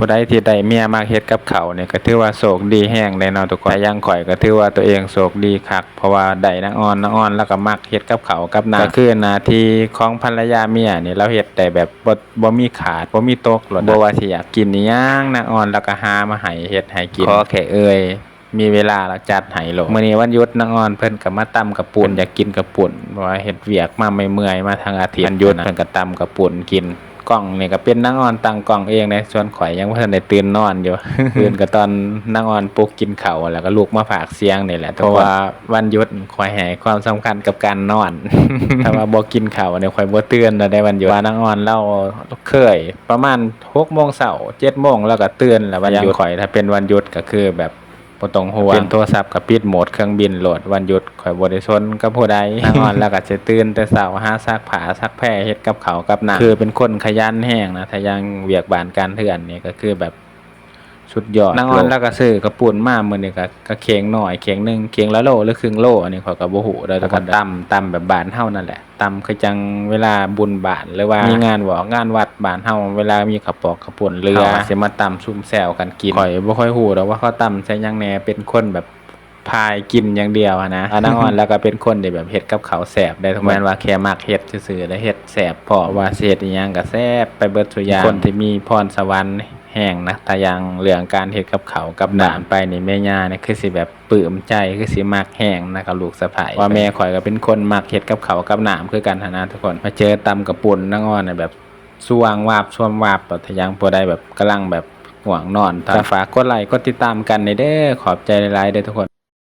ຜູ້ໃດທີ່ໄດ້ເມຍມັກເຮັດກັບເຂົ້ານີ້ ກໍຖືວ່າໂຊກດີແຮງເດ້ເນາະທຸກຄົນ. ແຕ່ຢ່າງຂ້ອຍກໍຖືວ່າຕົວເອງໂຊກດີຄັກ ເພາະວ່າໄດ້ນາງອອນ, ນາງອອນລາວກໍມັກເຮັດກັບເຂົ້າກັບນ້ຳ. ກໍຄືໜ້າທີ່ຂອງພັນລະຍາເມຍນີ້ ລາວເຮັດໄດ້ແບບບໍ່ ບໍ່ມີຂາດ ບໍ່ມີຕົກໂລດນະ. ບໍ່ວ່າຊິຢາກກິນອີ່ຫຍັງ ນາງອອນລາວກໍຫາມາໃຫ້ ເຮັດໃຫ້ກິນ. ຂໍແຄ່ເອື້ອຍ ມີເວລາລະຈັດໃຫ້ໂລດ. ມື້ນີ້ວັນຢຸດ ນາງອອນເພິ່ນກໍມາຕຳກະປຸ້ນ ຢາກກິນກະປຸ້ນ ເພາະວ່າເຮັດວຽກມາເມື່ອຍໆ ມາທັງອາທິດ. ວັນຢຸດເພິ່ນກໍຕຳກະປຸ້ນກິນ. ກ້ອງນີ້ກໍເປັນນາງອອນຕັ້ງກ້ອງເອງເດ້ ສ່ວນຂ້ອຍຍັງບໍ່ທັນໄດ້ຕື່ນນອນຢູ່. ຕື່ນກໍຕອນນາງອອນປຸກກິນເຂົ້າ ແລ້ວກໍລຸກມາພາກສຽງນີ້ແຫຼະ ເພາະວ່າວັນຢຸດຂ້ອຍໃຫ້ຄວາມສຳຄັນກັບການນອນ. ຖ້າວ່າບໍ່ກິນເຂົ້ານີ້ຂ້ອຍບໍ່ຕື່ນແລ້ວເດ້ວັນຢຸດ. ວ່ານາງອອນລາວເຄີຍປະມານຫົກໂມງເຊົ້າ ເຈັດໂມງລາວກໍຕື່ນແລ້ວວັນຢຸດ. ຂ້ອຍຖ້າເປັນວັນຢຸດກໍຄືແບບ ບໍ່ຕ້ອງຫ່ວງ ເປັນໂທລະສັບກໍປິດໂໝດເຄື່ອງບິນໂລດ. ວັນຢຸດຂ້ອຍບໍ່ໄດ້ສົນກັບຜູ້ໃດ. ນາງອອນລາວກໍຊິຕື່ນແຕ່ເຊົ້າ ຫາຊັກຜ້າຊັກແພ ເຮັດກັບເຂົ້າກັບນ້ຳ ຄືເປັນຄົນຂະຫຍັນແຮງນະ. ຖ້າຢ່າງວຽກບ້ານການເຮືອນນີ້ກໍຄືແບບສຸດຍອດ. ນາງອອນລາວກໍຊື້ກະປຸ້ນມາມື້ນີ້ ກໍ ກໍເຂ່ງໜ້ອຍເຂ່ງໜຶ່ງ ເຂ່ງລະໂລ ຫຼື ຄຶ່ງໂລ ອັນນີ້ຂ້ອຍກໍບໍ່ຮູ້ເດີ້. ແລ້ວກໍຕຳ ຕຳແບບບ້ານເຮົານັ້ນແຫຼະ ຕຳຄືຈັ່ງເວລາບຸນບ້ານ ຫຼືວ່າມີງານວອກງານວັດບ້ານເຮົາ ເວລາມີເຂົ້າປອກເຂົ້າປຸ້ນເຫຼືອ ເຮົາກໍຊິມາຕຳຊຸມແຊວກັນກິນ. ຂ້ອຍບໍ່ຄ່ອຍຮູ້ດອກວ່າເຂົາຕຳໃສ່ຫຍັງແດ່ ເປັນຄົນແບບພາຍກິນຢ່າງດຽວຫັ້ນນະ. ອາ ນາງອອນລາວກໍເປັນຄົນທີ່ແບບເຮັດກັບເຂົ້າແຊບໄດ້ ບໍ່ແມ່ນວ່າແຄ່ມັກເຮັດຊື່ໆ ແລ້ວເຮັດແຊບພ້ອມ. ວ່າຊິເຮັດອີ່ຫຍັງກໍແຊບໄປເບິດຊຸຢ່າງ. ເປັນຄົນທີ່ມີພອນສະຫວັນແຮງນະ ຖ້າຢ່າງເລື່ອງການເຮັດກັບເຂົ້າກັບນ້ຳ. ໄປນີ້ແມ່ຍ່ານີ້ຄືຊິແບບ ປຶ້ມໃຈ ຄືຊິມັກແຮງນະກັບລູກສະໃພ້. ວ່າແມ່ຂ້ອຍກໍເປັນຄົນມັກເຮັດກັບເຂົ້າກັບນ້ຳຄືກັນຫັ້ນນະທຸກຄົນ. ມາເຈີຕຳກະປຸ້ນນາງອອນນະ ແບບສວງວາບສວມວາບ ແບບຖ້າຍັງຜູ້ໃດແບບກຳລັງແບບງ່ວງນອນ. ກໍຝາກກົດໄລກົດຕິດຕາມກັນແດ່ເດີ້ ຂອບໃຈຫຼາຍໆເດີ້ທຸກຄົນ.